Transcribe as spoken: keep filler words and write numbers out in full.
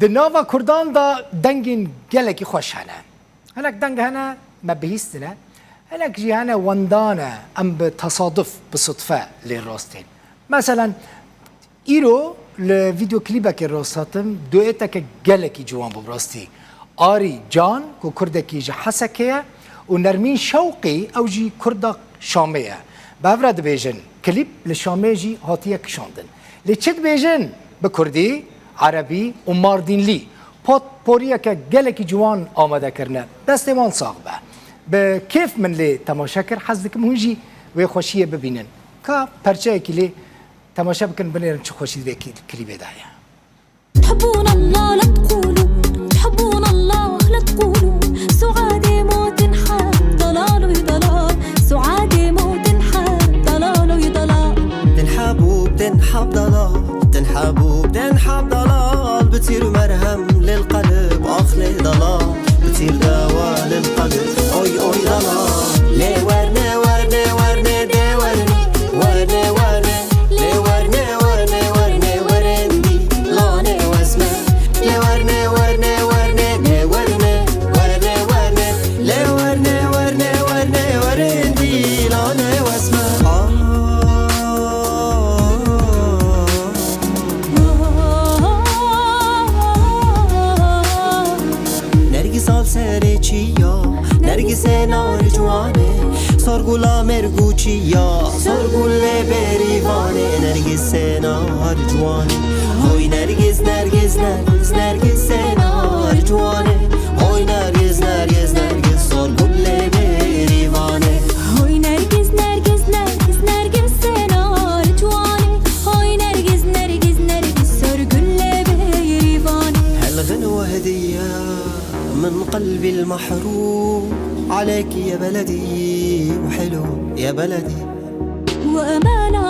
Di nava Kurdan de dengên gelekî xweş hene. Hinek deng hene me bihîstine, hinek jî hene wendan e, em bi tesaduf, bi sutfe lê rast tên. Meselen, îro li vîdyoklîbekê rast hatim, dueteke gelekî ciwan bû bi rastî. Arî Can, ku kurdekî ji Hesekê ye û Nermîn Şewqî, ew jî kurda Şamê ye. Bi hev re dibêjin, klîp li Şamê jî hatiye kişandin. Lê çi dibêjin? Bi kurdî, erebî û mardînlî potporiyeke gelekî ciwan amade kirine. Destê wan sax be. Bi kêf min lê temaşe kir, hez dikim hûn jî wê xweşiyê bibînin. Ka perçeyekî lê temaşe bikin, binêrin çi xweşî di vê kî-, klîbê de heye. تحبون الله لا تقولوا، تحبون الله لا تقولوا، سعادة مو تنحب، ضلال وضلال، سعادة مو تنحب، ضلال وضلال. تنحب وبتنحب ضلال، تنحب وبتنحب ضلال، بتصير مرهم للقلب، آخ لي ضلال، بتصير دواء للقلب، أوي أوي ضلال. لي ورني ورني ورني دي ورني، ورني ورني، لي ورني ورني ورني ورندي، لاني واسمه. لي ورني ورني ورني، لي ورني ورني ورني، لي ورني ورني ورني ورندي، لاني واسمه. آه. Nergîsa li serê çiya, Nergîsê nar ciwanê, Sorgula mêrgû çiya, Sorgulê bêrîvanê, Nergîsê nar ciwanê. Hoy Nergîs, Nergîs, Nergîs, Nergîsê nar ciwanê. Hoy Nergîs, Nergîs, Nergîs, Sorgulê bêrîvanê. Hoy Nergîs, Nergîs, Nergîs, Nergîsê nar ciwanê. Hoy Nergîs, Nergîs, Nergîs, Sorgulê bêrîvanê. هالغنوة هدية من قلبي المحروم، عليك يا بلدي وحلو يا بلدي. وأمانة